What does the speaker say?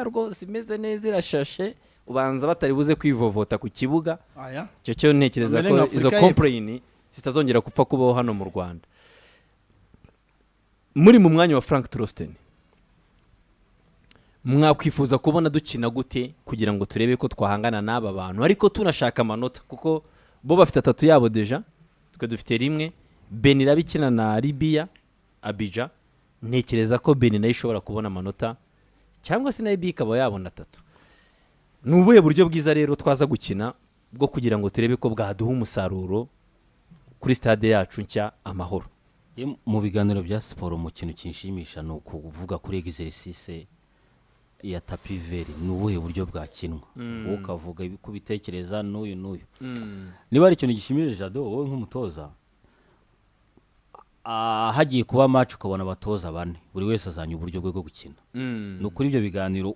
Rwose imeze neza, irashashe, ubanza batari buze kwivovota ku kibuga. Aya. Icyo cyo ntekereza Bamere ko nka izo Afurika y'Epfo. complain zitazongera gupfa kubaho hano mu Rwanda. Muri mu mwanya wa Frank Torsten, mwakwifuza kubona dukina gute kugira ngo turebe ko twahangana n'aba bantu, ariko tunashaka amanota? Kuko bo bafite atatu yabo déjà, twe dufite rimwe. Benin iraba ikina na Libiya Abidjan. Ntekereza ko Benin nayo ishobora kubona amanota, cyangwa se na Libiya ikaba yabona atatu. Ni ubuhe buryo bwiza rero twaza gukina bwo kugira ngo turebe ko bwaduha umusaruro kuri stade yacu nshya Amahoro? Mu biganiro bya siporo, mu kintu kinshimisha ni ukuvuga kuri exercice ya tapis vert. Ni ubuhe buryo bwakinwa? Wowe ukavuga uko ubitekereza, n'uyu n'uyu. Niba hari ikintu gishimishije, Jado, wowe nk'umutoza, hagiye kuba match ukabona abatoza bane, buri wese azanye uburyo bwe bwo gukina. Ni ukuri ibyo biganiro.